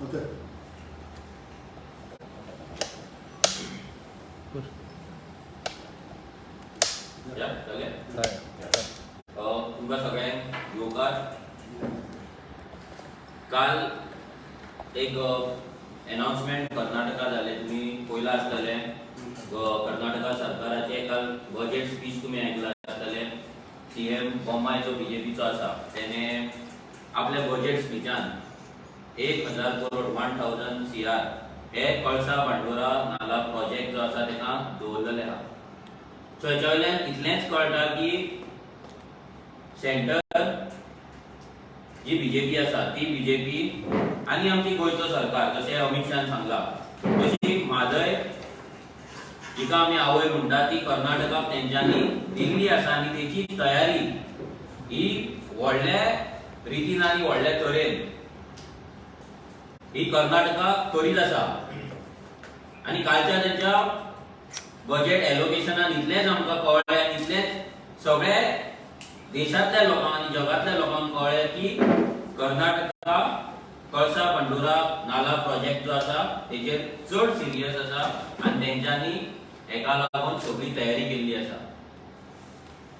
Okay. या, जालें? तुमकां सगळ्यांक येवकार. काल एक एनाउन्समेंट कर्नाटका जालें, तुमी पळयलां आसतलें. कर्नाटका सरकाराचें काल बजेट स्पीच तुमी आयकलां आसतलें. सीएम बोम्माय जो बीजेपीचो आसा, तेणे आपल्या बजेट स्पिचान 1000 करोड, 1000 CR हे कळसा भांडुरा नाला प्रोजेक्ट जो आसा तेका दवरलेले आहा. सो हेच्या वयल्यान इतलेंच कळटा की सेंटर जी बीजेपी आसा ती बीजेपी आनी आमची गोंयचो सरकार, जशें अमीत शान सांगला तशी, म्हादय जिका आमी आवय म्हणटा ती कर्नाटकाक तेंच्यांनी दिल्ली आसा आनी तेची तयारी ही व्हडल्या रितीन आनी व्हडल्या तरेन ही कर्नाटका करीत आसा. आनी कालच्या तेंच्या बजेट एलोकेशनान इतलेंच आमकां कळ्ळें आनी इतलेंच सगळे देशांतल्या लोकांक आनी जगांतल्या लोकांक कळ्ळें की कर्नाटका कळसा भांडुरा नाला प्रोजेक्ट जो आसा तेजेर चड सिरियस आसा आनी तेंच्यांनी हेका लागून सगळी तयारी केल्ली आसा.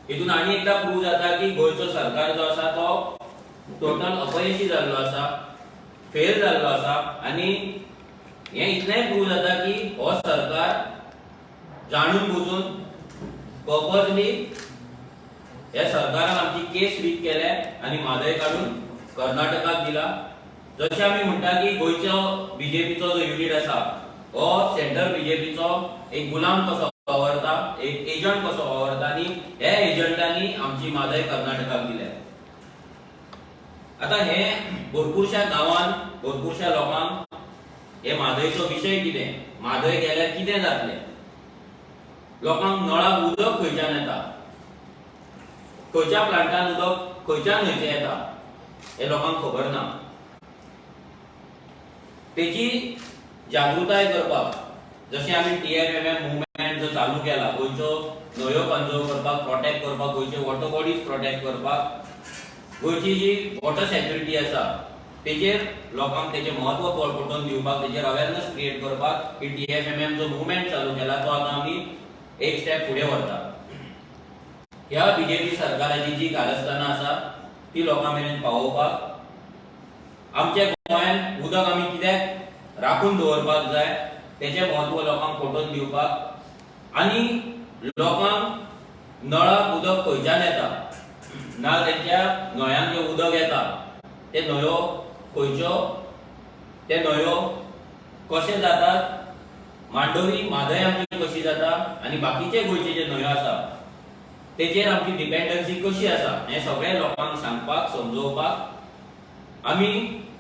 हितून आनी एकदां प्रूव जाता की गोंयचो सरकार जो आसा तो टोटल अपयशी जाल्लो आसा, फेल जाल्लो आसा. आनी हें इतलेंय प्रूव जाता की हो सरकार जाणून बुजून, पर्पजली ह्या सरकारान आमची केस वीक केल्या आनी म्हादय काडून कर्नाटकाक दिला. जशें आमी म्हणटा की गोंयचो बीजेपीचो जो युनिट आसा हो सेंटर बीजेपीचो एक गुलाम कसो वावरता, एक एजंट कसो वावरता आनी ह्या एजंटांनी आमची म्हादय कर्नाटकाक दिल्या. आता हे भरपूरश्या गांवांत भरपूरश्या लोकांक हे म्हादयचो विशय कितें, म्हादय गेल्यार कितें जातलें, लोकांक नळाक उदक खंयच्यान येता, खंयच्या प्लांटान उदक खंयच्या न्हंयचें येता हें लोकांक खबर ना. तेची जागृताय करपाक जशें आमी टीएफएमएम मुवमेंट जो चालू केला, गोंयचो न्हंयो कन्जर्व करपाक, प्रोटेक्ट करपाक, गोंयचे वॉटर बॉडीज प्रोटेक्ट करपाक, गोंयची जी वॉटर सेक्युरिटी आसा तेजेर लोकांक तेचें म्हत्व पटोवन दिवपाक, तेजेर अवेरनस क्रिएट करपाक ही टीएफएमएम जो मुवमेंट चालू केला तो आतां आमी एक स्टेप फुडें व्हरता. ह्या बीजेपी सरकाराची जी कारस्थानां आसा ती लोकां मेरेन पावोवपाक, आमच्या गोंयांत उदक आमी कित्याक राखून दवरपाक जाय तेचें म्हत्व लोकांक पटोवन दिवपाक आनी लोकांक नळाक उदक खंयच्यान येता ना तेंच्या न्हंयांक जें उदक येता ते न्हंयो खंयच्यो, ते न्हंयो कशे जातात, मांडोरी म्हादय आमची कशी जाता आनी बाकीचे गोंयचे जे न्हंयो आसा तेचेर आमची डिपेंडन्सी कशी आसा हें सगळें लोकांक सांगपाक, समजोवपाक आमी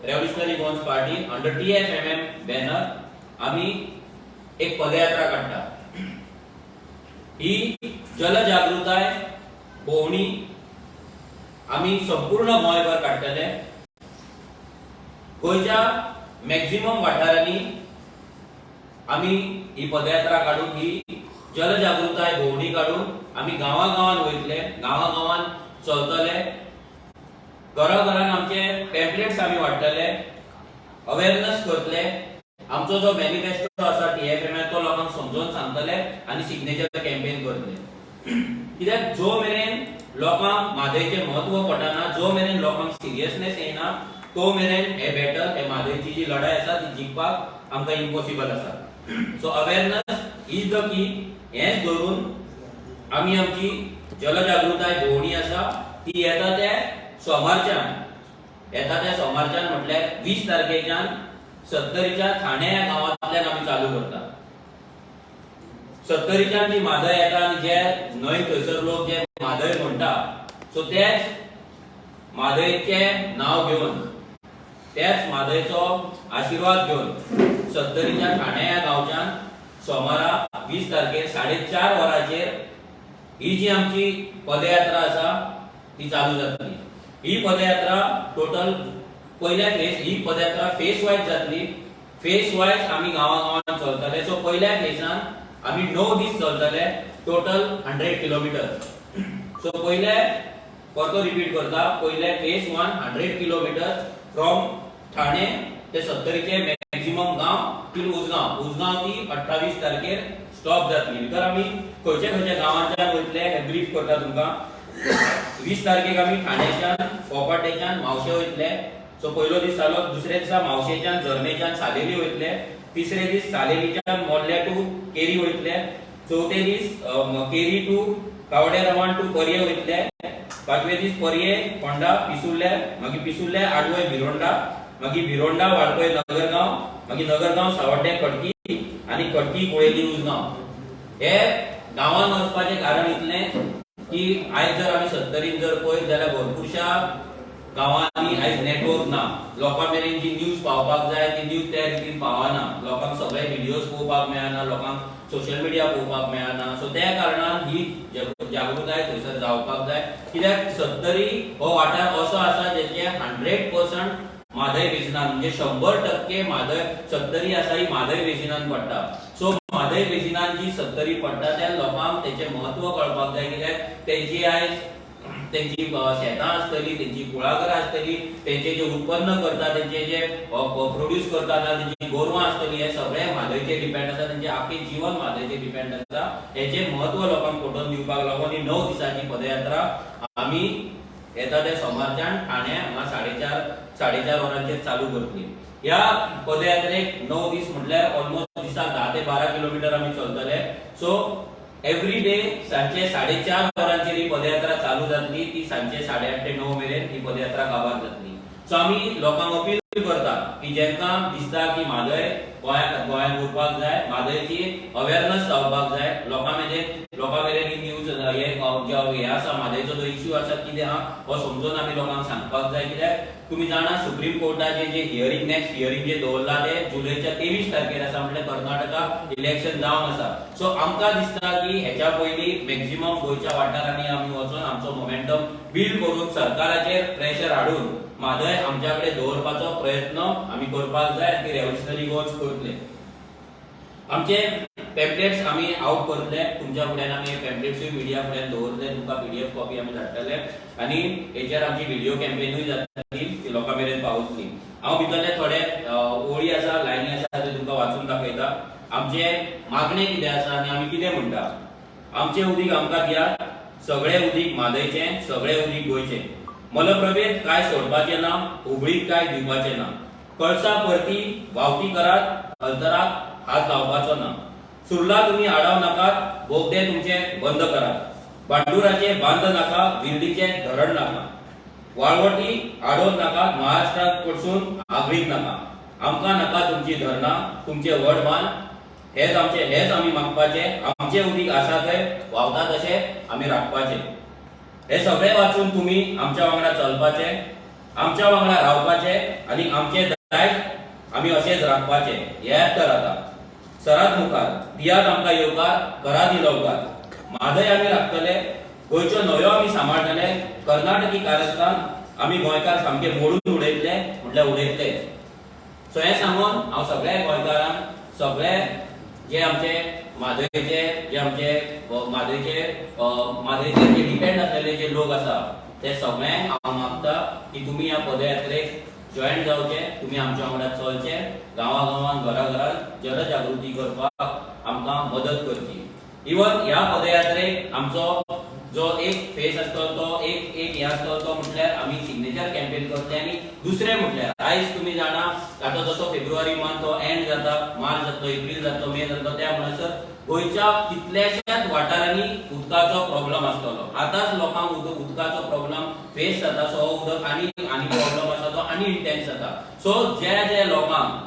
revolutionary Goans party under TFMM banner आमी एक पदयात्रा काडटा. ही जनजागृताय भोंवणी आमी संपूर्ण गोंयभर काडटले. गोंयच्या मॅक्झिमम वाठारांनी आमी ही पदयात्रा काडून, ही जनजागृताय भोंवणी काडून आमी गांवां वयतले, गांवां गांवांत चलतले, घरा घरान आमचे पॅम्पलेट्स आमी वांट्टले, अवेरनस करतले, आमचो जो मॅनिफेस्टो आसा टीएफएम तो लोकांक समजोवन सांगतले आनी सिग्नेचर कॅम्पेन करतले. कित्याक जो मेरेन लोकांक म्हादयचें म्हत्व पडना, जो मेरेन लोकांक सिरियसनेस येना, तो मेरेन हे बॅटल, हे म्हादयची जी लढाय आसा ती जिखपाक आमकां इम्पॉसिबल आसा. So awareness is the key. हेंच धरून आमी आमची जनजागृताय भोंवणी आसा ती येता ते सोमारच्यान, येता त्या सोमारच्यान म्हटल्यार 20 तारखेच्यान सत्तरीच्या ठाणे ह्या गांवांतल्यान आमी चालू करता. सत्तरीच्यान जी म्हादय येता आनी जे न्हंय थंयसर लोक जे म्हादय म्हणटा, सो तेच म्हादयचें नांव घेवन, त्याच म्हादयचो आशिर्वाद घेवन सत्तरीच्या ठाणे ह्या गांवच्यान सोमारा 20 तारखेर 4:30 वरांचेर ही जी आमची पदयात्रा आसा ती चालू जातली. ही पदयात्रा टोटल पयल्या फेज, ही पदयात्रा फेज वायज जातली. फेज वायज आमी गांवा गांवांत चलतले. सो पयल्या फेजान आमी 9 दीस चलतले, टोटल 100 किलोमिटर. सो पयले, परतो रिपीट करता, पयले phase 1, 100 kilometre from Thane. ते सत्तरीचे मॅक्झिमम गांव तील उजगांव, उजगांव ती 28 तारखेर स्टॉप जातली. भितर आमी खंयच्या खंयच्या गांवांच्यान वयतले हे ब्रीफ करता तुमकां. 20 तारखेक आमी ठाण्याच्यान, कोपाटेच्यान म्हावशे वयतले. सो पयलो दीस जालो. दुसऱ्या दिसा म्हावशेच्यान, जर्मेच्यान सालेली वयतले. तिसरे दीस सालेलीच्यान मोर्ल्या टू केरी वयतले. चवथे दीस केरी टू कावडे रवान टू पर्ये वयतले. पांचवे दीस पर्ये, फोंडा, पिसुर्ले, मागीर पिसुर्ले, आडवय, भिरोंडा, मागीर भिरोंडा, वाळपय, नगरगांव, मागीर नगरगांव, सावड्डे, खडकी आनी खडकी, कुळेली, उजगांव. हे गांवांत वचपाचें कारण इतलें की आयज जर आमी सत्तरीन जर पळयत जाल्यार भरपूरशा गांवांनी आयज नेटवर्क ना. लोकां मेरेन जी न्यूज पावपाक जाय ती न्यूज त्या रितीन पावना. लोकांक सगळे व्हिडियोज पळोवपाक मेळना, लोकांक सोशल मिडिया पळोवपाक मेळना. सो त्या कारणान ही जागृताय थंयसर जावपाक जाय, कित्याक सत्तरी हो वाठार असो आसा जेचे 100% म्हादय बेसिनान, म्हणजे 100% म्हादय सत्तरी आसा ही म्हादय बेसिनान पडटा. सो म्हादय बेसिनान जी सत्तरी पडटा त्या लोकांक तेचें म्हत्व कळपाक जाय, कित्याक तेंची आयज तेंची शेतां आसतली, तेंची कुळागरां आसतली, तेंचे जे उत्पन्न करता, तेंचे जे प्रोड्यूस करता ना, तेंची गोरवां आसतली, हे सगळे म्हादयचेर डिपेंड आसा. तेंचे आख्खें जीवन म्हादयचेर डिपेंड आसा. हेचें म्हत्व लोकांक पटोवन दिवपाक लागून ही 9 दिसांची पदयात्रा आमी येता त्या सोमारच्यान ठाणे हांगा 4:30 वरांचेर चालू करतली. ह्या पदयात्रेक 9 दीस म्हटल्यार ऑलमोस्ट दिसाक 10 ते 12 किलोमिटर आमी चलतले. सो एवरी डे सांजचे 4:30 वरांचेर ही पदयात्रा चालू जातली. ती सांजचे 8:30 ते 9 मेरेन ही पदयात्रा काबार जातली. सो आमी लोकांक अपील करता की जेंकां दिसता की म्हादय गोंयांत गोंयांत उरपाक जाय, म्हादयची अवेरनस जावपाक जाय, लोकां मेरेन ही न्यूज, हे जे हे आसा, म्हादयचो जो इश्यू आसा कितें आहा हो समजून आमी लोकांक सांगपाक जाय. कित्याक तुमी जाणा, सुप्रीम कोर्टाचे जे हियरींग, नेक्स्ट हियरींग जे दवरला ते जुलयच्या 23 तारखेर आसा, म्हटल्यार कर्नाटका इलेक्शन जावन आसा. सो आमकां दिसता की हेच्या पयलीं मॅक्झिमम गोंयच्या वाठारांनी आमी वचून आमचो मोमेंटम बिल्ड करून, सरकाराचेर प्रेशर हाडून म्हादय आमच्या कडेन दवरपाचो प्रयत्न आमी करपाक जाय आनी ती रेव्होल्युशनरी गोवन्स करतले. आमचे पॅम्पलेट्स आमी आवट करतले. तुमच्या फुड्यान आमी पॅम्पलेट्सूय मिडिया फुड्यान दवरतले. तुमकां पीडीएफ कॉपी आमी धाडटले आनी हेचेर आमची व्हिडिओ कॅम्पेनूय जातली, ती लोकां मेरेन पावतली. हांव भितरले थोडे ओळी आसा, लायनी आसा, ते तुमकां वाचून दाखयता. आमचे मागणे कितें आसा आनी आमी कितें म्हणटा. आमचें उदीक आमकां दियात, सगळें उदीक म्हादयचें, सगळें उदीक गोंयचें. मलप्रभेंत काय सोडपाचें ना, हुबळीक काय दिवपाचें ना. कळसा परती व्हांवती करात, अल्तराक हात लावपाचो ना. सुर्ला तुमी आडाव नाकात, बोगदे तुमचे बंद करात. भांडुराचे बांद नाका, विर्डीचे धरण नाका. वाळवटी आडोव नाका, महाराष्ट्राक कडसून आगळीक नाका. आमकां नाका तुमची धरणां, तुमचे व्हड बांद. हेच आमचे, हेच आमी मागपाचे. आमचे उदीक आसा थंय व्हांवता तशें आमी राखपाचे. हे सगळे वाचून तुमी आमच्या वांगडा चलपाचे, आमच्या वांगडा रावपाचे आनी आमचे दायज आमी अशेंच राखपाचे. येयात तर आता, सरात मुखार, दियात आमकां येवकार, करात ही लवकार. म्हादय आमी राखतले, गोंयच्यो न्हंयो आमी सांबाळटले. कर्नाटकी कारस्थान आमी गोंयकार सामके मोडून उडयतले म्हटल्यार उडयतले. सो हें सांगून हांव सगळ्या गोंयकारांक, सगळे जे आमचे म्हादयचे, जे आमचे म्हादयचे म्हादयचेर जे डिपेंड आसलेले जे लोक आसा, ते सगळ्यांक हांव मागता की तुमी ह्या पदयात्रेक जॉयन जावचे, तुमी आमच्या वांगडा चलचे, गांवा गांवान, घरा घरान जनजागृती करपाक आमकां मदत करची. इवन ह्या पदयात्रेक आमचो जो एक फेस आसतलो, तो एक एक हे आसतलो, तो म्हटल्यार आमी सिग्नेचर कॅम्पेन करतले. आनी दुसरें म्हटल्यार आयज तुमी जाणा, आतां जसो फेब्रुवारी मंथ तो एंड जाता, मार्च जातलो, एप्रील जातलो, मे जातलो, त्या म्हणसर गोंयच्या कितल्याशाच वाठारांनी उदकाचो प्रॉब्लम आसतलो. आतांच लोकांक उदकाचो प्रॉब्लम फेस जाता. सो हो उदक आनी आनी प्रॉब्लम आसा तो आनी इंटेन्स जाता. सो ज्या ज्या लोकांक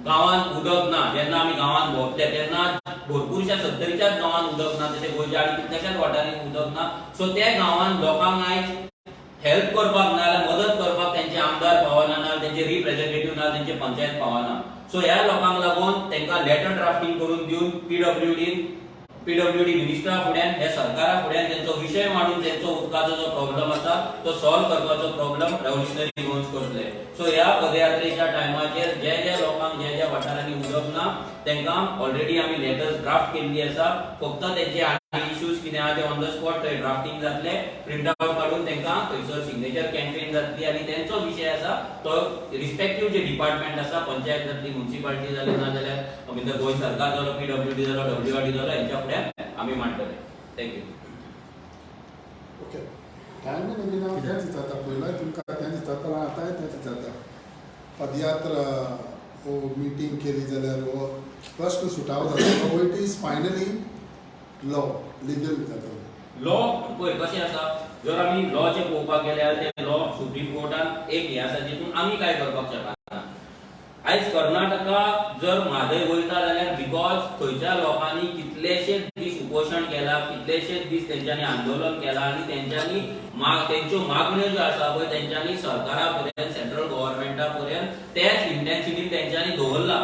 गांवांत उदक ना, जेन्ना आमी गांवांत भोंवतले तेन्ना भरपूरश्या सत्तरीच्याच गांवांत उदक ना, तशें गोंयच्या आनी कितल्याशाच वाठारांनी उदक ना. सो त्या गांवांत लोकांक आयज हेल्प करपाक ना जाल्यार मदत करपाक तेंचे आमदार पावना, ना तेंचे रिप्रेझेंटेटिव्ह, ना तेंचे पंचायत पावना. सो ह्या लोकांक लागून तांकां लेटर ड्राफ्टिंग करून दिवन पीडब्ल्यूडी मिनिस्टरा फुड्यान, हे सरकारा फुड्यान तेंचो विशय मांडून तेंचो उदकाचो जो प्रॉब्लम आसा तो सॉल्व करपाचो प्रॉब्लम रेव्होल्युशनरी गोवन्स करतले. सो ह्या पदयात्रेच्या टायमाचेर जे जे लोकांक जे ज्या वाठारांनी उदक ना तांकां ऑलरेडी आमी लेटर्स ड्राफ्ट केल्ली आसा. फक्त तेंचे आनी इश्यूज कितें आहा ते ऑन the spot थंय ड्राफ्टिंग जातले, प्रिंट आवट काडून तांकां थंयसर सिग्नेचर कॅम्पेन. जातली आनी तेंचो विशय आसा तो रिस्पेक्टीव जे डिपार्टमेंट आसा, पंचायत जातली, म्युन्सिपालिटी जाली, ना जाल्यार भितर गोंय सरकार जालो, पीडब्ल्यूडी जालो, डब्ल्यूआरडी जालो, हेंच्या फुड्यान आमी मांडटले. Thank you. Okay, time बीन हांव तेंच विचारता. पयलोय तुमकां तेंच विचारता, आतांय तेंच विचारता. पदयात्रा वो मिटींग केली जाल्यार हो प्रश्न सुटावो जाता वो it is finally law legal जाता? लॉ पळय कशें आसा, जर आमी लॉचें पळोवपाक गेल्यार ते लॉ सुप्रीम कोर्टान एक हें आसा जितून आमी कांय करपाक शकना. आयज कर्नाटका जर म्हादय वयता जाल्यार because थंयच्या लोकांनी कितलेशेच दीस उपोशण केला, कितलेशेच दीस तेंच्यांनी आंदोलन केलां आनी तेंच्यांनी तेंच्यो मागण्यो ज्यो आसा पळय, तेंच्यांनी सरकारा पर्यंत, सेंट्रल गव्हर्मेंटा पर्यंत त्याच इंटेन्सिटीन तेंच्यांनी दवरला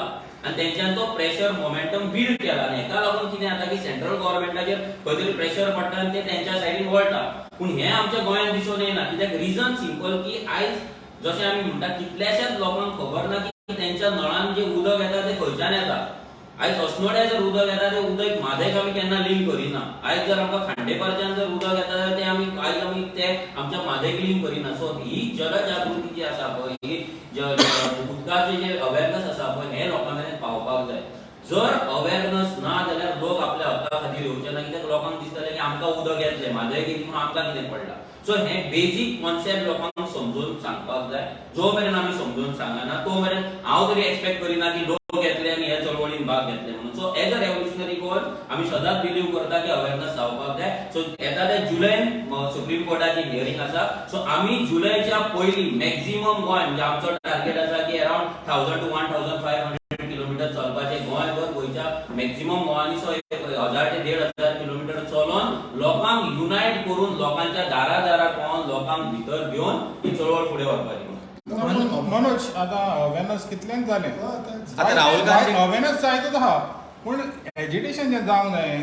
आनी तेंच्यान तो प्रेशर मोमेंटम बिल्ड केला. आनी हेका लागून कितें जाता की सेंट्रल गव्हर्मेंटाचेर खंय तरी प्रेशर पडटा आनी ते तेंच्या सायडीन वळटा. पूण हें आमच्या गोंयांत दिसून येना, कित्याक रिजन सिंपल की आयज जशें आमी म्हणटा, कितल्याश्याच लोकांक खबर ना की तेंच्या नळान जें उदक येता तें खंयच्यान येता. आयज अस्नोड्या जर उदक येता तें उदक म्हादयक आमी केन्ना लिंक करिना. आयज जर आमकां खांडेपारच्यान जर उदक येता जाल्यार तें आमी आयज आमी तें आमच्या म्हादयक लिंक करिना. सो ही जनजागृती जी आसा पळय, ही उदकाचे जे अवेरनस आसा पळय, हें लोकां मेरेन पावपाक जाय. जर अवेरनस ना जाल्यार लोक आपल्या हक्का खातीर येवचे ना, कित्याक लोकांक दिसतलें की आमकां उदक येतलें, म्हादय गेली म्हणून आमकां कितें पडलां. सो हें बेजीक कॉन्सेप्ट लोकांक समजून सांगपाक जाय. जो मेरेन आमी समजून सांगना तो मेरेन हांव तरी एक्सपेक्ट करिना की लोक येतले आनी ह्या चळवळीन भाग घेतले म्हणून. So as a revolutionary Goan आमी सदांच बिलीव करता की अवेरनस जावपाक जाय. सो येता त्या जुलयन सुप्रीम कोर्टाची हियरींग आसा. सो आमी जुलयच्या पयलीं मॅक्झिमम गोंय, म्हणजे आमचो टार्गेट आसा की around 1000 to 1500 kilometer चलपाचें गोंयभर, गोंयच्या मॅक्झिमम गांवांनी. सो 1000 ते 1500 किलोमिटर चलोन लोकांक युनायट करून, लोकांच्या दारा दारार पावोन, लोकांक भितर घेवन ही चळवळ फुडें व्हरपाची. मनोज, आतां अवेरनस कितल्यांक जालें. आतां राहुल गांधी अवेरनस जायतच आहा, पूण एजिटेशन जें जावंक जाय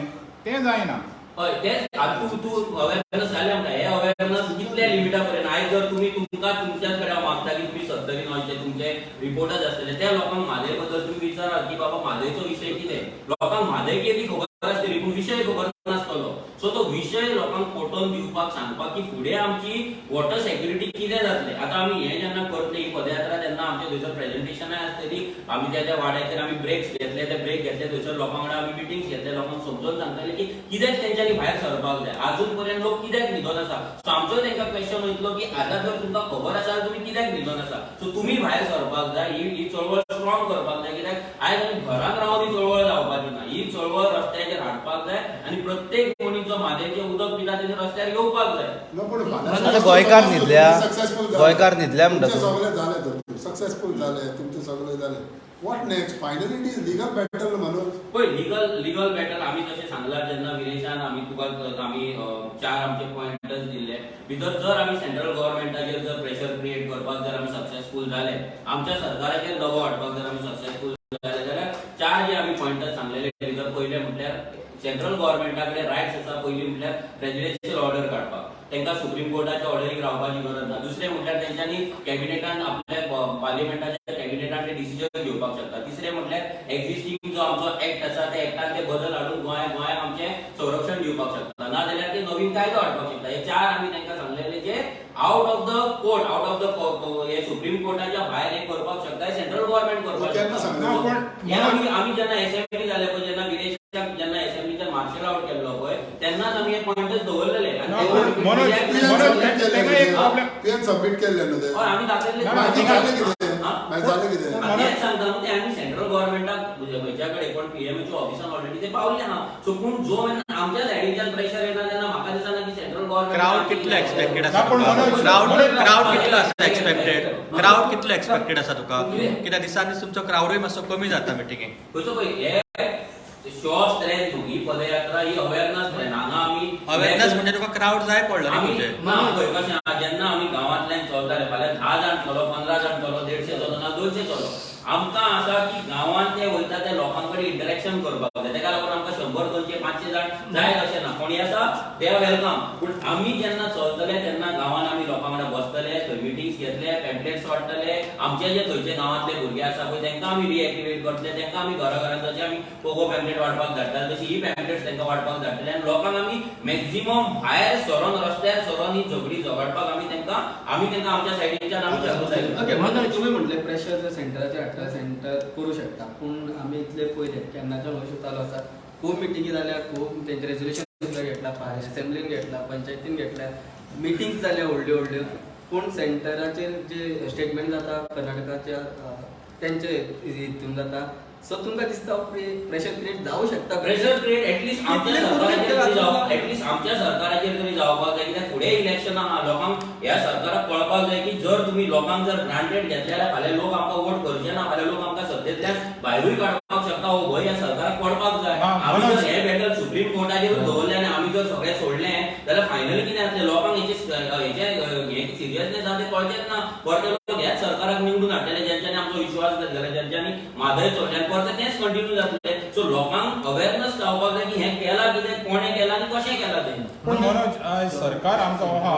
तें जायना. हय, तेच आतां तूं तूं अवेरनस जालें म्हणटा, हे अवेरनस कितल्या लिमिटा पर्यंत? आयज जर तुमी तुमकां तुमच्याच कडेन हांव मागता की तुमी सत्तरी नॉयचे तुमचे रिपोर्टर्स आसतले, त्या लोकांक म्हादय बद्दल तुमी विचारात की बाबा म्हादयचो विशय कितें. लोकांक म्हादय केली खबर आसतली, पूण विशय खबर नासतलो. सो तो विशय लोकांक पटोवन दिवपाक, सांगपाक की फुडें आमची वॉटर सेक्युरिटी कितें जातलें. आतां आमी हें जेन्ना करतले ही पदयात्रा, तेन्ना आमचे थंयसर प्रेजेंटेशनाय आसतली. आमी त्या त्या वाड्याचेर आमी ब्रेक्स घेतले, ते ब्रेक घेतले, थंयसर लोकां वांगडा आमी मिटिंग्स घेतले, लोकांक समजून सांगतले की कित्याक तेंच्यांनी भायर सरपाक जाय, आजून पर्यंत लोक कित्याक न्हिदोन आसा. सो आमचो तांकां क्वेश्चन वयतलो की आतां जर तुमकां खबर आसा जाल्यार तुमी कित्याक न्हिदोन आसा? सो तुमी भायर सरपाक जाय, ही ही चळवळ स्ट्रॉंग करपाक जाय, कित्याक आयज आमी घरान रावन ही चळवळ जावपाची ना. ही चळवळ रस्त्याचेर हाडपाक जाय आनी प्रत्येक मनीस जो म्हादयचें उदक पिता तेणे रस्त्यार येवपाक जाय. ना, पूण आतां गोंयकार न्हिदल्या, सक्सेसफुल. गोंयकार न्हिदल्या म्हणटा तुमचे तूं. सगळे जाले तर, सक्सेसफूल जाले, तुमचे सगळे जाले, what next? Finally it is legal battle, Manoj. पळय, लिगल लिगल बॅटल आमी जशें सांगलां जेन्ना विरेशान, आमी तुका आमी चार आमचे पॉयंटर्स दिल्ले भितर, जर आमी सेंट्रल गव्हर्मेंटाचेर जर प्रेशर क्रिएट करपाक जर आमी सक्सेसफूल जाले, आमच्या सरकाराचेर दबाव हाडपाक जर आमी सक्सेसफूल जाले जाल्यार चार जे आमी पॉयंटर्स सांगलेले भितर पयले म्हटल्यार सेंट्रल गव्हर्मेंटा कडेन रायट्स आसा, पयली म्हटल्यार प्रेसिडेन्शियल ऑर्डर काडपाक, तांकां सुप्रीम कोर्टाच्या ऑर्डरीक रावपाची गरज ना. दुसरें म्हटल्यार तेंच्यांनी कॅबिनेटान, आपल्या पार्लिमेंटाच्या कॅबिनेटान ते डिसिजन घेवपाक शकता. तिसरें म्हटल्यार एक्झिस्टींग जो आमचो एक्ट आसा त्या एक्टान ते बदल हाडून गोंयाक आमचें संरक्षण दिवपाक शकता, ना जाल्यार ते नवीन कायदो हाडपाक शकता. हे चार आमी तांकां सांगलेले जे out of the court, out of the हे सुप्रीम कोर्टाच्या भायर हे करपाक शकता, सेंट्रल गव्हर्मेंट करपाक केन्ना शकता. सांगलें? ना, पण हे आमी आमी जेन्ना असेंब्ली जाले पळय, जेन्ना विरेशाक जेन्ना असेंब्लीच्यान मार्शल आउट केल्लो पळय, तेन्नाच आमी हे पॉयंटच दवरलेले आनी ना, ते पण मनोज, मनोज, तेका एक प्रॉब्लेम तुवें सबमीट केल्ले न्हू ते? हय, आमी दाखयल्ले. ना, ना, मागीर जालें कितें? हा? मागीर जालें कितें? आनी हेंच सांगता न्हू, ते आमी सेंट्रल गव्हर्मेंटाक खंयच्या कडेन कोण पीएमएच्या ऑफिसान ऑलरेडी ते पावले आहा. सो पूण जो मेरेन आमच्या सायडीच्यान प्रेशर येना तेन्ना म्हाका दिसना की सेंट्रल गव्हर्मेंट क्राउड कितलो एक्सपेक्टेड आसा ना, पण तुका? मनोज- क्राउड मनोज- क्राउड कितलो आसा एक्सपेक्टेड? क्राउड कितलो एक्सपेक्टेड आसा तुका? कित्याक दिसान दीस तुमचो क्राउडूय मातसो कमी जाता मिटिंगेक. खंयचो पळय, हे शो ऑफ स्ट्रेंथ न्हू, ही पदयात्रा ही अवेरनस स्ट्रेंथ. हांगा आमी अवेरनस म्हणजे तुका क्राउड जाय पडलो न्ही आमी तुजे. ना, पळय कशें आहा, जेन्ना आमी गांवांतल्यान चलताले, फाल्यां 10 जाण चलो, 15 जाण चलो, 150 चलो, ना 200 चलो, आमकां आसा की गांवांत ते वयता त्या लोकां कडेन इंटरेक्शन करपाक जाय. तेका लागून आमकां 100, 200, 500 जाण जाय अशें ना. कोणी आसा they are welcome. पूण आमी जेन्ना चलतले तेन्ना गांवांत आमी लोकां वांगडा बसतले, थंय मिटिंग्स घेतले, पॅम्पलेट्स वांट्टले. आमचे जे थंयचे गांवांतले भुरगे आसा पळय तेंकां आमी रिएक्टिवेट करतले. तेंकां आमी घरा घरान जशें आमी पोगो पॅम्पलेट वांटपाक धाडटाले तशी ही पॅम्पलेट्स तेंकां वांटपाक धाडटले आनी लोकांक आमी मॅक्झिमम भायर सरोन, रस्त्यार सरोन ही झगडी झगडपाक आमी तेंकां आमच्या सायडीच्यान आमी जागृताय करतले. ओके मनोज, तुमी म्हटलें प्रेशर जर सेंटराचेर हाडटा, सेंटर करूं शकता. पूण आमी इतले पयले केन्नाच्यान हो इशू चालू आसा, खूब मिटिंगी जाल्या, खूब तेंचे रेजोल्युशन सुद्दां घेतला, असेंब्लीन घेतला, पंचायतीन घेतल्या, मिटिंग्स जाल्या व्हडल्यो व्हडल्यो. पूण सेंटराचेर जे स्टेटमेंट जाता कर्नाटकाच्या तेंचे हितून जाता. सो तुमकां दिसता प्रेशर क्रिएट जावं शकता? प्रेशर क्रिएट एटलिस्ट आमच्या कितले करूं सरकाराचेर शकता तरी जावप, तुमकां? एटलिस्ट आमच्या सरकाराचेर तरी जावपाक जाय. कित्याक फुडें इलेक्शन आहा. लोकांक, ह्या सरकाराक कळपाक जाय की जर तुमी लोकांक जर ग्रांटेड घेतले जाल्यार फाल्यां लोक आमकां वोट करचे ना, फाल्यां लोक आमकां सत्तेंतल्यान भायरूय काडपाक शकता. हो भंय ह्या सरकाराक पडपाक जाय. ना, आमी मनोज. जर हे बॅटल सुप्रीम कोर्टाचेर दवरलें आनी आमी जर सगळें सोडलें जाल्यार फायनली कितें जातलें? लोकांक हेचे हे सिरियसनेस आसा तें कळचेंच ना. परते लोक ह्याच सरकाराक निवडून हाडटले ज्यांच्यांनी आमचो विश्वास घेतलेलो, ज्यांच्यांनी म्हादय सोडलें, आनी परते तेंच कंटिन्यू जातलें. सो लोकांक अवेरनस जावपाक जाय की हें केलां कितें, कोणें केलां आनी कशें केलां तें. पूण मनोज, आयज सरकार आमचो आहा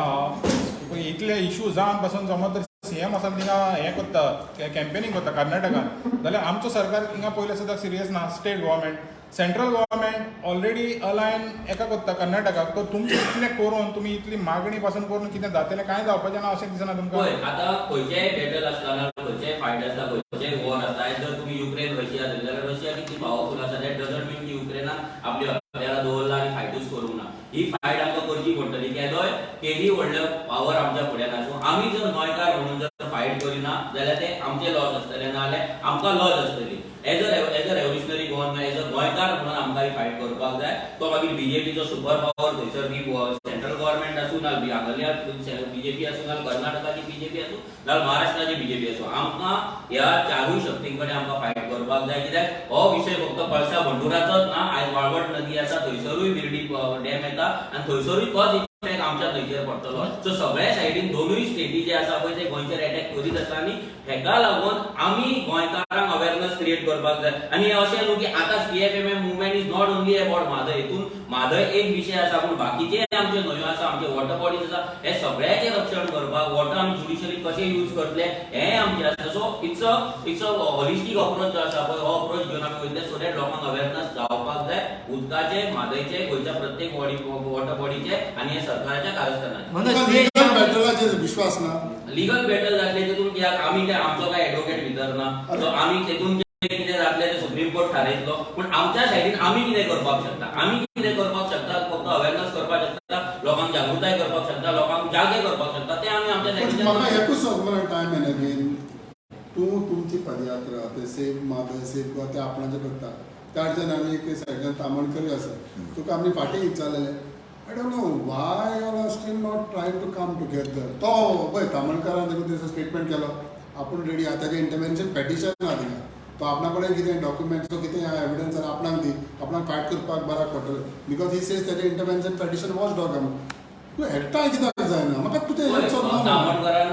पळय, इतले इशू जावन पासून समज तर सीएम आसा थिंगा हें करता, कॅम्पेनिंग करता कर्नाटकान, जाल्यार आमचो सरकार हिंगा पयलें सुद्दां सिरियस ना. State government, central government already align एका करता कर्नाटकाक. तर तुमचें इतलें करून, तुमी इतली मागणी पासून करून कितें जातलें? कांय जावपाचें ना अशें दिसना तुमकां? पळय, आतां खंयचेय बॅटल आसतना, खंयचेय फायट आसता, खंयचेय वॉर आसता, आयज जर तुमी युक्रेन रशिया धरली जाल्यार रशिया कितली पावरफूल आसा. That doesn't मीन की युक्रेनान आपली हत्यारां दवरला आनी फायटूच करूंक ना. ही फायट आमकां करची पडटली. केदोय केदी व्हडलो पावर आमच्या फुड्यान आसूं, आमी जर गोंयकार म्हणून जर फायट करिना जाल्यार ते आमचे लॉस आसतले, ना जाल्यार आमकां लॉस आसतली. As a revolutionary Goan, as a गोंयकार म्हणून आमकां ही फायट करपाक जाय. तो मागीर बीजेपीचो सुपर पावर थंयसर ती सेंट्रल गव्हर्मेंट आसूं, ना हांगासरल्या बीजेपी आसूं, ना कर्नाटकाची बीजेपी आसूं, ना महाराष्ट्राची बीजेपी आसूं, आमकां ह्या चारूय शक्तीं कडेन आमकां फायट करपाक जाय. कित्याक हो विशय फक्त कळसा भंडुराचोच ना. आयज वाळवट नदी आसा, थंयसरूय बिर्डी डॅम येता आनी थंयसरूय तोच इफेक्ट आमच्या थंयचेर पडटलो. सो सगळ्या सायडीन दोनूय स्टेटी जे आसा पळय ते गोंयचेर एटॅक करीत आसा आनी हेका लागून आमी गोंयकारांक अवेरनस क्रिएट करपाक जाय. आनी हें अशें न्हू की आतां CFMM movement is not only about Mhadei. हितून म्हादय एक विशय आसा, पूण बाकीचे आमचे न्हंयो आसा, आमचे वॉटर बॉडीज आसा, हे सगळ्याचें रक्षण करपाक, वॉटर आमी ज्युडिशरी कशें यूज करतले हें आमचें आसा. So it's a holistic approach जो आसा पळय, हो अप्रोच घेवन आमी वयतले, सो that लोकांक अवेरनस जावपाक जाय उदकाचे, म्हादयचे, गोंयच्या प्रत्येक बॉडी, वॉटर बॉडीचे आनी हे सरकाराच्या कारस्थानाचे. मनोज, तुका तुवें लिगल बॅटलाचेर विश्वास ना? लिगल बॅटल जातले तितून कित्याक आमी काय, आमचो काय एडवोकेट भितर ना. सो आमी तेतून कितें जातलें तें सुप्रीम कोर्ट थारायतलो. पूण आमच्या सायडीन आमी कितें करपाक शकता? आमी कितें करपाक शकता? फक्त अवेरनस करपाक शकता, लोकांक जागृताय करपाक शकता, लोकांक जागे करपाक शकता. ते आमी आमच्या पण सायडीच्यान म्हाका एकूच समजना, टायम एन्ड अगेन तूं तुमची पदयात्रा ते सेव म्हादय, सेव गोवा ते आपणाचे करता. त्याच्यान आनी एक सायडीन तामणकरूय आसा. तुका आमी फाटीं विचारलेलें, I don't know why all are still not trying to come together. तो पळय, तामणकारान देखून तेजो स्टेटमेंट केलो, आपूण रेडी आहा. ताजें इंटरवेन्शन पेटिशन आहा थिंगा. तो आपणा कडेन कितें डॉक्युमेंट्स, कितें एविडन्स जाल्यार आपणाक दी, आपणाक फायट करपाक बऱ्याक पडटलें, because he says ताजें इंटरवेन्शन पेटिशन वॉच डॉग. तूं एकठांय कित्याक जायना? म्हाका तुजें हें समजना.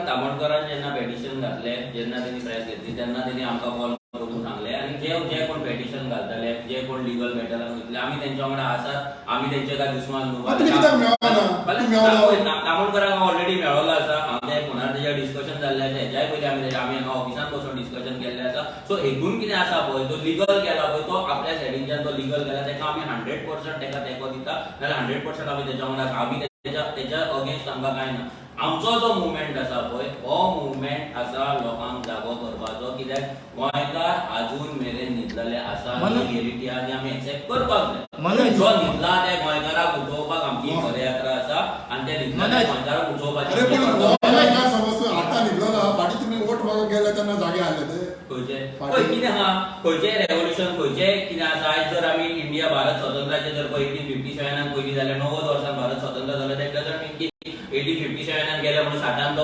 तामणकरान जेन्ना पेटिशन घातलें, जेन्ना तेणी प्रेस घेतली, तेन्ना तेणी आमकां कॉल करून सांगलें आनी जे जे कोण पेटिशन घालतले, जे कोण लिगल बॅटलान वयतले, आमी तेंच्या वांगडा आसात. आमी तेंचे काय दुस्मान न्हू. आं, तुमी कित्याक मेळना? तूं मेळना? तामणकराक ऑलरेडी मेळोलो आसा. आमच्या फोनार तेजेर डिस्कशन जाल्लें आसा. हेच्याय पयलीं आमी हांगा ऑफिसान बसून डिस्कशन केल्लें आसा. सो हेतून कितें आसा पळय, तो लिगल केला पळय, तो आपल्या सायडीनच्यान तो लिगल केला, तेका आमी 100% तेका तेंको दिता. नाल्यार 100% आमी तेच्या वांगडा आसा. आमी तेच्या अगेन्स्ट आमकां कांय ना. आमचो जो मुवमेंट आसा पळय, हो मुवमेंट आसा लोकांक जागो करपाचो, कित्याक गोंयकार अजून मेरेन न्हिदलेले आसा. रियलिटी आनी आमी एक्सेप्ट करपाक जाय. मनोज. जो न्हिदला त्या गोंयकाराक उठोवपाक आमची पदयात्रा आसा आनी त्या न्हिदलेल्या मनोज. गोंयकाराक उठोवपाची. अरे, पूण हो गोंयकार समज आतां न्हिदलो ना, फाटीं तुमी वोट मागूंक गेले तेन्ना जागे आसले ते? खंयचे? पळय कितें आहा, खंयचेय रेव्होल्युशन, खंयचेय कितें आसा, आयज जर आमी इंडिया भारत स्वतंत्राचे जर पळय 1857 पयलीं जाल्यार 90 वर्सां भारत स्वतंत्र जालो. That doesn't मीन की 1857 रिक्षा वयल्यान गेले म्हणून साठान तो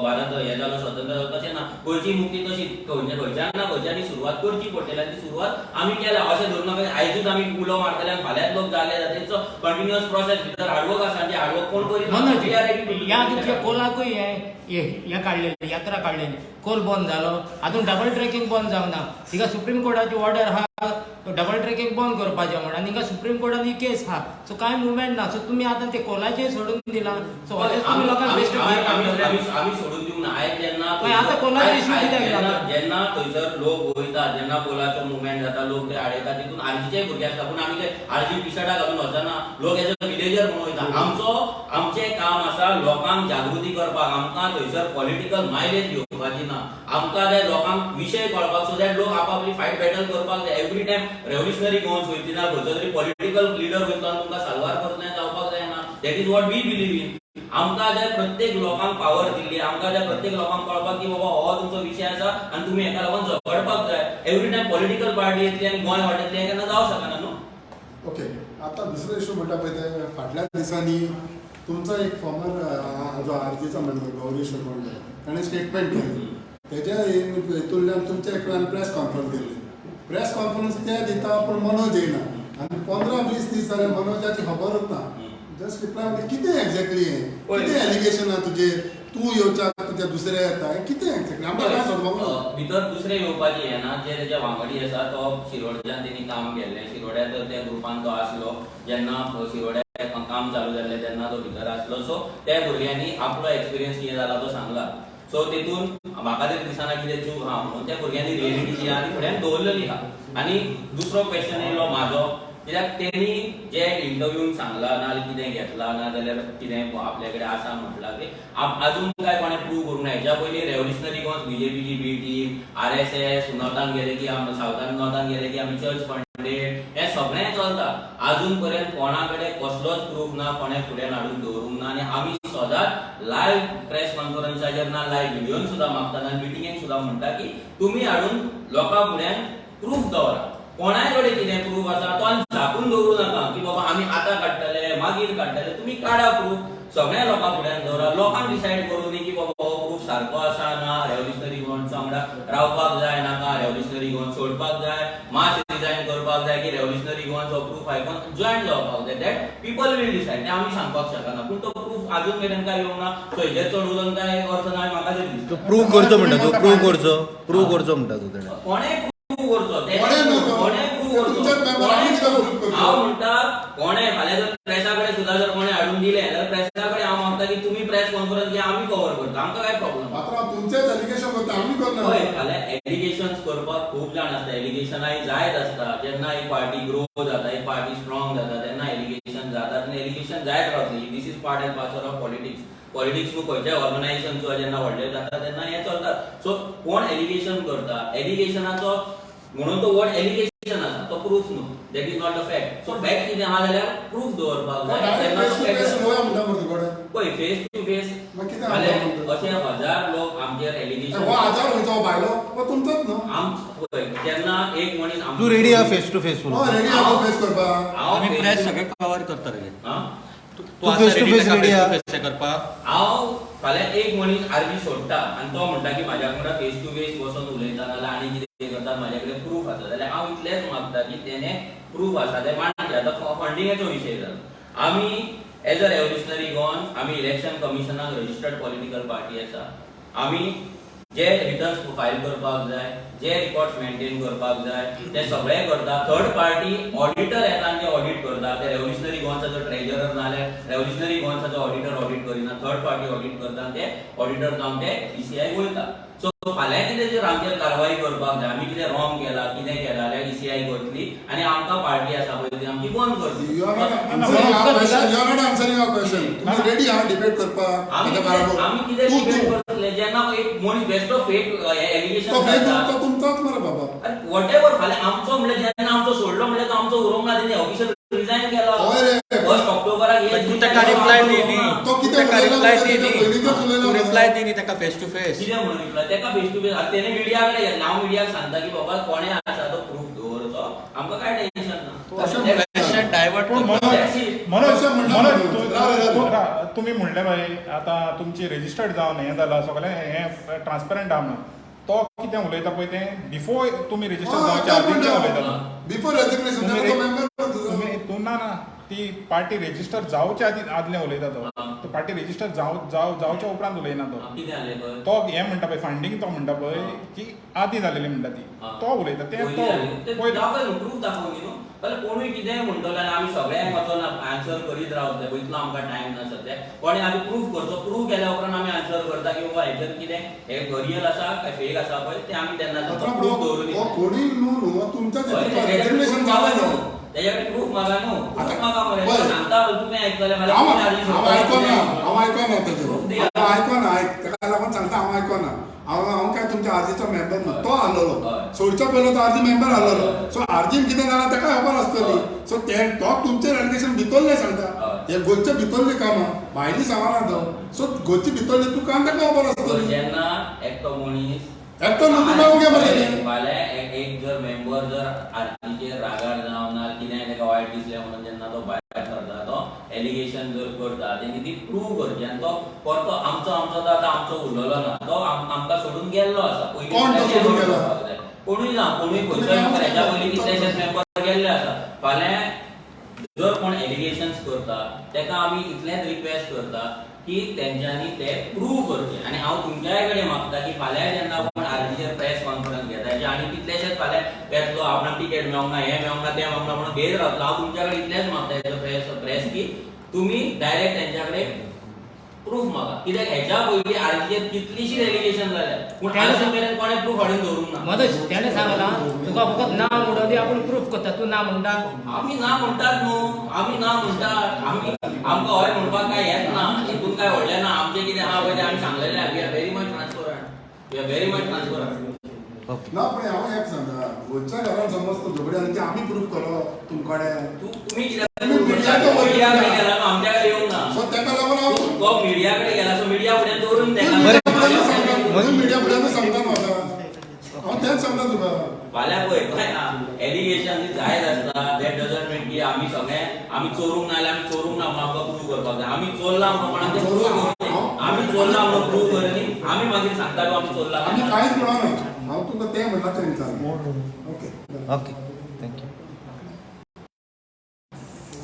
भारत हे जालो, स्वतंत्र जालो, तशें ना. गोंयची मुक्ती तशी खंयच्या खंयच्यान ना खंयच्यांनी सुरवात करची पडटली आनी ती सुरवात आमी केल्या. अशें धरून नाका आयजूच आमी उलो मारतले आनी फाल्यांच लोक जाले जाता. It's a continuous process. भितर हार्डवर्क आसा आनी हार्डवर्क कोण करिना. Manoj, We are ready to do ह्या it. तुमच्या कोलाकूय हे हे हे काडलेले, यात्रा काडलेली, कोल बंद जालो, आजून डबल ट्रेकिंग बंद जावंक ना. हिंगा सुप्रीम कोर्टाची ऑर्डर आहा डबल ट्रेकिंग बंद करपाचें म्हण, आनी हिंगा सुप्रीम कोर्टान ही केस आहा. सो कांय मुवमेंट ना. सो तुमी आतां ते कोलाचेर सोडून दिलां. सो अशेंच तुमी लोकांक बेश्टे भायर काडटले. आमी सोडून दिवंक ना. आयज जेन्ना मागीर आतां कोलाचो इश्यू कित्याक जाता? जेन्ना थंयसर लोक वयता, जेन्ना कोलाचो मुवमेंट जाता, लोक ते आडयता, तितून आरजीचे भुरगे आसता. पूण आमी ते आरजी पिशर्टां घालून वचना. लोक एज अ विलेजर म्हणून वयता. आमचें काम आसा लोकांक जागृती करपाक. आमकां थंयसर पॉलिटिकल मायलेज घेवपाची ना. आमकां जाय लोकांक विशय कळपाक, सो that लोक आपापली फायट बॅटल करपाक जाय. एवरी टायम रेव्होल्युशनरी गोवन्स वयतली ना, खंयचो तरी पॉलिटिकल लिडर वयतलो आनी तुमकां साल्वार करतले जावपाक जायना. That is what we believe in. आमकां जाय प्रत्येक लोकांक पावर दिल्ली, आमकां जाय प्रत्येक लोकांक कळपाक की बाबा हो तुमचो विशय आसा आनी तुमी हेका लागून झगडपाक जाय. एवरी टायम पॉलिटिकल पार्टी येतली आनी गोंय वाटयतली हें केन्ना जावंक शकना न्हू. ओके, आता दुसरो इशू म्हणटा पळय, ते फाटल्या दिसांनी तुमचो एक फॉर्मर जो आरजीचो मेंबर गौरी शिरोडकर, ताणें स्टेटमेंट केलें. तेज्या हितूंतल्यान तुमच्या एकल्यान प्रेस कॉन्फरन्स केल्ली. प्रेस कॉन्फरन्स ते दिता पूण मनोज येयना आनी 15-20 दीस जाले मनोजाची खबरूच ना. जस्ट रिप्लाय म्हणजे कितें एक्झॅक्टली हें? कितें एलिगेशन आहा तुजेर? तूं येवच्याक तुज्या दुसरे येता, हें कितें एक्झॅक्टली आमकां काय समजूंक ना. भितर दुसरे येवपाचे हें ना. जे तेजे वांगडी आसा तो शिरोडच्यान तेणी काम केल्लें. शिरोड्या तर त्या ग्रुपान तो आसलो. जेन्ना शिरोड्या काम चालू जाल्लें तेन्ना तो भितर आसलो. सो त्या भुरग्यांनी आपलो एक्सपिरियन्स कितें जाला तो सांगला. सो तितून म्हाका तरी दिसना कितें चूक आहा म्हणून. त्या भुरग्यांनी रियलिटी जी आहा ती फुड्यान दवरलेली आहा. आनी दुसरो क्वेश्चन येयलो म्हाजो, कित्याक तेणी जे इंटरव्यून सांगला ना जाल्यार कितें घेतला ना जाल्यार कितें आपल्या कडेन आसा म्हटलां की आजून काय कोणें प्रूव करूंक ना. हेच्या पयलीं रेव्होल्युशनरी गोवन्स, बीजेपीची बी टीम, आरएसएस, नॉर्थान गेले की आमी सावथान, नॉर्थान गेले की आमी चर्च फंडेड, हें सगळें चलता. आजून पर्यंत कोणा कडेन कसलोच प्रूफ ना, कोणें फुडें हाडून दवरूंक ना. आनी आमी सदांच लायव्ह प्रेस कॉन्फरन्साचेर ना लायव्ह व्हिडियोन सुद्दां मागतात आनी मिटिंगेक सुद्दां म्हणटा की तुमी हाडून लोकां फुड्यान प्रूफ दवरा. कोणाय कडेन कितें प्रूफ आसा तो आनी झाकून दवरूं नाका की बाबा आमी आतां काडटले मागीर काडटले. तुमी काडा प्रूफ, सगळ्या लोकां फुड्यान दवरा. लोकांक डिसायड करूं दी की बाबा हो प्रूफ सारको आसा ना, रेव्होल्युशनरी गोवन्सा वांगडा रावपाक जाय नाका, रेव्होल्युशनरी गोवन्स सोडपाक जाय, मास रिजायन करपाक जाय की रेव्होल्युशनरी गोवन्स हो प्रूफ आयकून जॉयन जावपाक जाय. That people will decide. तें आमी सांगपाक शकना. पूण तो प्रूफ अजून मेरेन काय येवंक ना. सो हेजेर चड उलोवन काय अर्थ ना म्हाका तरी दिसता. तूं प्रूव करचो म्हणटा, तूं प्रूव करचो, प्रूव करचो म्हणटा तूं तेणें. कोणें प्रूव करचो? कोणें न्हू तो? कोणें प्रूव करचो? तुमच्याच member आनी कित्याक prove करचो? हांव म्हणटा कोणें फाल्यां जर प्रेसा कडेन सुद्दां जर कोणें हाडून दिलें जाल्यार प्रेसा कडेन हांव मागता की तुमी प्रेस कॉन्फरन्स घे, आमी कवर करता, आमकां काय प्रॉब्लम. मात्र तुमचेच एलिगेशन करता, आमी करना. हय, फाल्यां एलिगेशन करपाक खूब जाण आसता. एलिगेशनाय जायत आसता. जेन्ना एक पार्टी ग्रो जाता, एक पार्टी स्ट्रॉंग जाता, तेन्ना एलिगेशन जातात आनी एलिगेशन जायत रावतली. This is part and parcel of politics. Politics न्हू, खंयच्याय ऑर्गनायझेशन सुद्दां जेन्ना व्हडलें जाता तेन्ना हें चलता. सो कोण एलिगेशन करता, एलिगेशनाचो म्हणून तो वर्ड एलिगेशन आसा, तो प्रूफ न्हू. That is not a fact. So fact कितें आहा जाल्यार प्रूफ दवरपाक जाय. डायरेक्ट तेन्ना फेस टू तो fact face जाता. उलोवया म्हणटा मरे तुकडे. पळय, फेस टू फेस मग कितें फाल्यां आमकां अशे हजार लोक आमचेर एलिगेशन हो आजार खंयचो हो भायलो हो तुमचोच न्हू. आम पळय, जेन्ना एक मनीस तूं रेडी आहा फेस टू फेस हो उलोवपाक? रेडी आहा फेस करपाक. हांव आमी face press to- सगळे कवर करता रे. हा? तूं face to face ready आहा? फेस करपाक? हांव फाल्यां एक मनीस आरजी सोडटा आनी तो म्हणटा की म्हाज्या वांगडा फेस टू फेस बसून उलयता नाल्यार आनी कितें करता, म्हाज्या कडेन प्रूफ आसा, जाल्यार हांव इतलेंच मागता की तेणें प्रूफ आसा तें मांडचें. आतां फंडिंगाचो विशय जालो. आमी एज अ रेव्होल्युशनरी गोवन आमी इलेक्शन कमिशनाक रजिस्टर्ड पॉलिटिकल पार्टी आसा. आमी जे रिटर्न्स फायल करपाक जाय, जे रिकॉर्ड्स मेंटेन करपाक जाय, ते सगळे करता. थर्ड पार्टी ऑडिटर येता आनी ते ऑडिट करता. ते रेव्होल्युशनरी गोवन्साचो ट्रेजरर नाल्यार रेव्होल्युशनरी गोवन्साचो ऑडिटर ऑडिट करिना, थर्ड पार्टी ऑडिट करता आनी ते ऑडिटर जावन ते ईसीआय वयता. सो फाल्यां कितें जर आमचेर कारवाय करपाक जाय, आमी कितें रॉंग केला कितें केलां जाल्यार ईसीआय करतली आनी आमकां पार्टी आसा पळय ती आमची बंद करतली. You are not answering our question. You are not answering our question. तुम्ही रेडी आहा डिबेट करपाक आमी ताच्या बराबर? आमी कितें तूं डिबेट तूं करतले जेन्ना एक मनीस बेश्टो फेक एलिगेशन तो फेक तो तुमचोच मरे बाबा. What ever, फाल्यां आमचो म्हणल्यार जेन्ना आमचो सोडलो म्हणल्यार तो आमचो उरोंक ना. तेणी ऑफिशियल रिजायन केला हय रे. फर्स्ट ऑक्टोबराक. पण तूं ताका रिप्लाय दी न्ही. तो कितें ताका उलयला रिप्लाय दी तेच्या पयलींचेच न्ही. उलयला तूं मरे. रिप्लाय दी न्ही ताका फेस टू फेस. कितें म्हणून रिप्लाय ताका फेस टू फेस? आतां तेणें मिडिया कडेन घेतलें. हांव मिडियाक सांगता की बाबा कोणें आसा तो प्रूफ दवरचो, आमकां कांय टेन्शन ना. अशें क्वेश्चन डायवर्ट पूण करता. मनोज, मनोज, अशें म्हणटा मनोज, मनोज. राव रे, राव रे. तुम्ही म्हणले म्हणलें बाय आतां तुमची रजिस्टर्ड जावन हें जालां सगळें हें ट्रान्सपरंट आहा म्हणून तो कितें उलयता पळय तें बिफोर तुमी रजिस्टर जावच्या आदीं तें उलयता तो. बिफोर रेजिग्नेशन तुम्ही तो मेंबर तुमी तूं ना ना ती पार्टी रजिस्टर जावच्या आदी आदलें उलयता तो. हा. तो पार्टी रजिस्टर जाव जाव जावच्या उपरांत उलयना तो. कितें जालें पळय? तो हें म्हणटा पळय फंडींग तो म्हणटा पळय हा. की आदी जालेली म्हणटा ती. हा. तो उलयता तें पयलीं तो जाली. ते पयलीं दाखय न्हू, प्रूफ दाखोवन दी न्हू. जाल्यार कोणूय कितेंय म्हणटलो आनी आमी सगळ्यांक वचोन आन्सर करीत रावतले पळय, इतलो आमकां टायम ना सद्या. कोणें आमी प्रूफ करचो, प्रूफ केल्या उपरांत आमी आन्सर करता की बाबा हेजेर कितें हें रियल आसा काय फेक आसा पळय तें आमी तेन्ना आतां प्रूफ दवरून हो दितले. कोणूय न्हू न्हू तुमच्या हय, तेजेकडेन रेजिग्नेशन proof मागा जालें न्हू. तेजेकडेन प्रूफ मागा न्हू, प्रूफ आतां मागा मरे. पळय. तो सांगता तुमी आयकतले फाल्यां हांव कोण आर्जी हांव सोदतलो आयकोना कितें? हांव आयकोना तेजें Proof दी. हांव आयकोना आयक ताका लागून सांगता हांव आयकोना हांव हांव काय तुमच्या आर्जीचो मेंबर न्हू तो आसलेलो हय. सोडच्या पयलो तो आर्जी मेंबर आसलेलो. हय. सो आर्जीन कितें जालां ताका खबर आसतली. हय. सो ते तो तुमचे रेलिगेशन भितरलें सांगता. हय. हे गोंयच्या भितरलें काम आहा, भायली सांगना तो. सो गोंयचे भितरलें तुका आनी ताका खबर आसतली. जेन्ना एकटो मनीस एकटो न्हू तूं मागूंक गे मरे. फाल्यां एक जर मेंबर जर आर्जीचेर रागार जावन ना कितें ताका वायट दिसलें म्हणून जेन्ना तो भायर सरता तो एलिगेशन जर करता तेणी ती प्रूव करची आनी तो परतो आमचो आमचो तो आतां आमचो उरलेलो ना तो आमकां सोडून गेल्लो आसा. पयलीं कोण तो सोडून गेला? कोणूय ना कोणूय खंयचोय मेंबर हेच्या पयलीं कितलेशेच मेंबर गेल्ले आसा. फाल्यां जर कोण एलिगेशन्स करता ताका आमी इतलेंच रिक्वेस्ट करता की तेंच्यांनी ते प्रूव करचे आनी हांव तुमच्याय कडेन मागता की फाल्यां जेन्ना कोण आर्जीचेर प्रेस कॉन्फरन्स घेता हेचे आनी कितलेशेच फाल्यां येतलो आपणाक टिकेट मेळोंक ना हें मेळोंक ना तें मेळोंक ना म्हणून घेयत रावतलो. हांव तुमच्या कडेन इतलेंच मागता एज अ प्रेस प्रेस की तुमी डायरेक्ट तेंच्या कडेन प्रूफ मागा कित्याक हेच्या पयलीं आर्जीचेर कितलीशीच एलिगेशन जाल्या पूण आयज मेरेन कोणें प्रूफ हाडून दवरूंक ना. मदत त्याने सांगला तुका फकत ना म्हणून दी आपूण प्रूफ करता तूं ना म्हणटा. आमी ना म्हणटात न्हू आमी ना म्हणटात आमी आमकां हय म्हणपाक काय येत ना हितून काय व्हडलें ना आमचें कितें आहा पळय तें आमी सांगलेलें. We are very much transparent, we are very much transparent. Okay. ना पण हांव एक सांगता गोंयच्या घरान समज तूं झगडी आनी ते आमी प्रूफ केलो तुमकडे तुमी कित्याक तुमी मिडियाच्या वयर मिडिया कडेन गेला न्हू आमच्या कडेन येवंक ना. सो ताका लागून हांव तो मिडिया कडेन गेला सो मिडिया फुड्यान दवरून तूं ताका मिडिया फुड्यानूच सांगता तूं मिडिया फुड्यानूच सांगता न्हू आतां हांव तेंच सांगता तुका. फाल्यां पळय काय एलिगेशन जायत आसता that doesn't मीन की आमी सगळे आमी चोरूंक ना जाल्यार आमी चोरूंक ना म्हणून आमकां प्रूव करपाक जाय. आमी चोरला म्हणून कोणाक तें प्रूव करूं आमी चोरला म्हणून प्रूव करनी आमी मागीर सांगता की आमी चोरला. आमी कांयच म्हणना हांव तुमकां तें म्हणलां तें विचारलें. Okay okay.